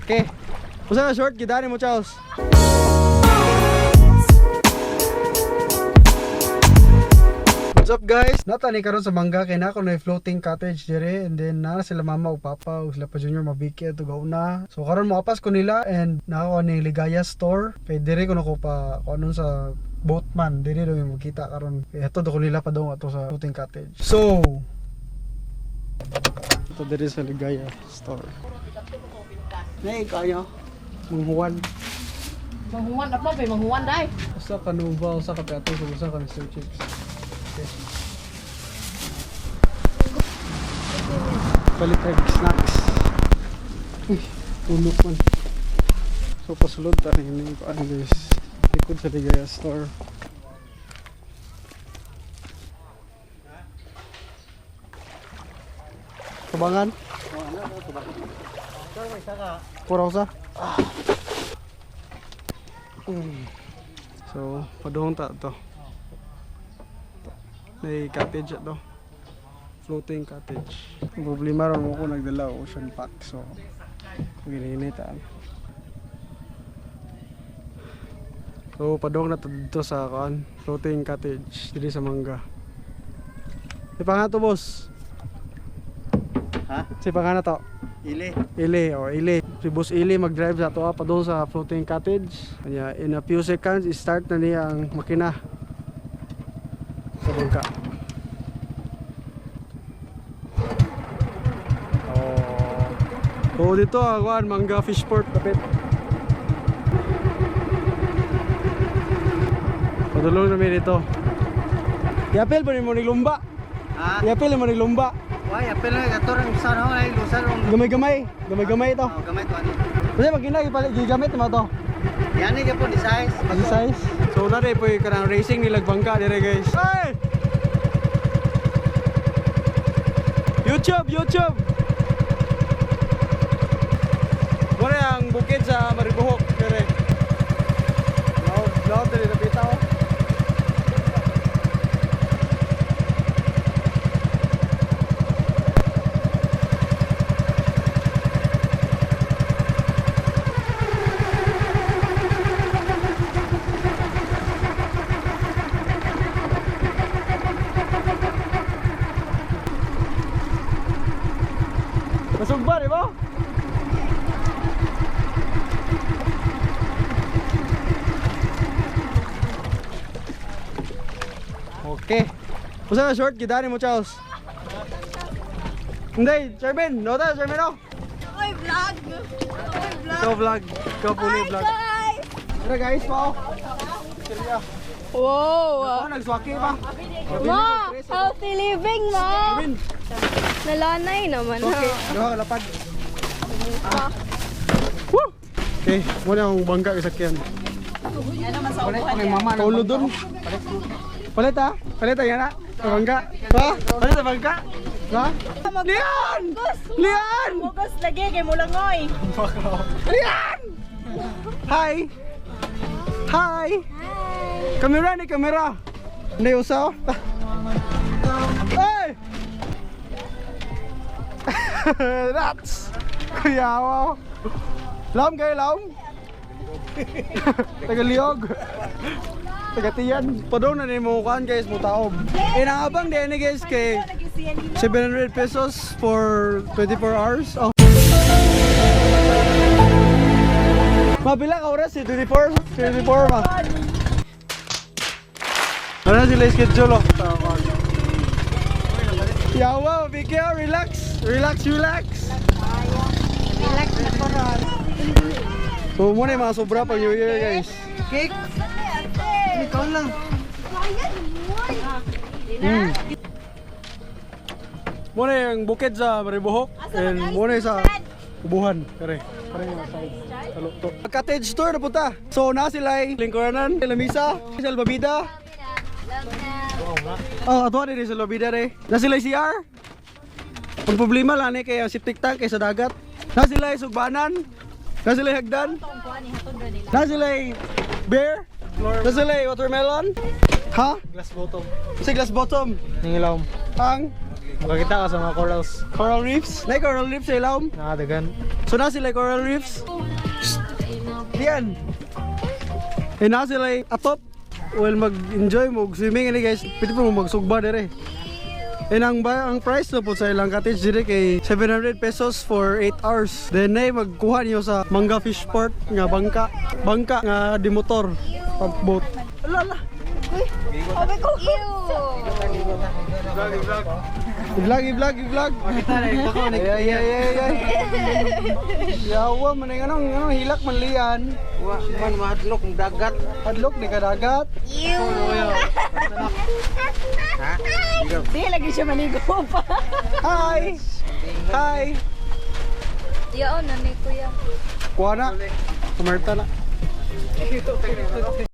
Okay. Usa na short gidani mo, Charles. What's up, guys? Natani karon sa Mangga kay nako na floating cottage dire, and then naa sila mama ug papa ug sila pa junior mabiki ato gauna. So karon moapas ko nila and nako ni Ligaya store kay dire ko nako pa kuanon sa boatman dire daw yung makita karon. Kay ato do ko nila padung ato sa floating cottage. So ito dire sa Ligaya store. Nay kayo manghuwan. Manghuwan apa ba? Manghuwan dai. Usa ka Nova, usa ka Piatos, ug usa ka Mr. Chips. Okay. Palit tag snacks. Uy, tulog man. So pasulod ta ni ko ano guys. Likod sa Ligaya store. Tubangan? Pura usa? Ah. So, padung ta to. May cottage to. Floating cottage. Ang problema ron mo ko nagdala og ocean pack. So, gininitan. So, padung na to dito sa kuan, floating cottage diri sa Mangga. Si pangato to, boss? Ha? Si pangato to? Ili. Ili, oh, Ili. Si Boss Ili mag-drive sa ato pa doon sa floating cottage. Kanya, in a few seconds, start na niya ang makina sa bangka. Oh. Oh, dito ah, kuan, Mangga Fishport, kapit. Padulong namin dito. Yapil pa rin mo ni Lumba. Ha? Yapil mo ni Lumba. Why, apel na gator ang usan ho ay lusan rong. Gamay-gamay. Gamay-gamay ito. Oh, gamay to ani. Kasi pag gigamit mo to. Yani gyapon ni size. Ang size. So na rin po yung kanang racing nilag bangka dire, guys. Hey! YouTube, YouTube. Muna ang bukid sa Maribuhok dire. Loud, loud dire napita oh. Nasugba, di ba? Okay. Usa na short gidani mo, Charles. Hindi, Chairman, no ta, Chairman oh. Oy, vlog. Oy, vlog. Ikaw vlog, ikaw puli Hi vlog. guys. Tara guys, pa oh. Silya. Wow. Ako nagswaki pa. Ma, healthy living, ma. Chairman, Nalanay naman okay. ha. Duha ka lapad. Ah. Woo! Okay, muna akong bangka isakyan. Paulo dun. Palit ha? Palit ha, yan ha? Sa bangka? Ha? Palit sa bangka? Ha? Lian! Lian! Focus lagi kay mulangoy. Lian! Hi! Hi! Hi. Kamera ni kamera! Hindi usaw? Hey! Rats! Kuya, wow. Lam kayo, lam? Tagaliog. Tagatiyan. Padaw na ni mo kuan guys, mo taob. Eh naabang din ni guys kay 700 pesos for 24 hours. Oh. Mabila ka oras eh, 24, 24 ma. Ano na sila schedule oh. Yawa, Bigyan, relax, relax, relax. Relax na ko ron. So muna yung mga sobra pag New Year, guys. Cake. Ikaw lang. Muna yung bukid sa Maribuhok and muna yung sa Ubuhan. Kare, kare yung side. Sa lukto. Cottage tour na punta. So na sila ay lingkuranan, Lamisa, Salbabida. Oh, ato din sa Salbabida re. Na sila CR. Ang problema lang ni kay ang septic tank kay sa dagat. Na sila ay sugbanan. Na sila ay hagdan. Na sila ay bear. Na sila ay watermelon. Ha? Glass bottom. Si glass bottom. Ningilawm. Ang Makita ka sa mga corals. Coral reefs? Nay coral reefs sa ilawom? Nakadagan. So na sila coral reefs? Diyan. Eh na sila atop. Well, mag-enjoy mo og swimming ani guys. Pwede po mo magsugba dire. And ang price na po sa ilang cottage dire kay 700 pesos for 8 hours. Then nay magkuha niyo sa Mangga Fish Port nga bangka. Bangka nga di motor pump boat. Ala ala. Sabi ko, ew. I-vlog, i-vlog, i-vlog. Ay, ay, ay, ay, ay. Yawa, man ay anong hilak man liyan. Wa man mahadlok ang dagat. Hadlok ni kadagat. Ew. Ha? Di lagi siya maligo pa. Hi! Hi! Yaon na ni kuya. Kuha na. Kumarta na.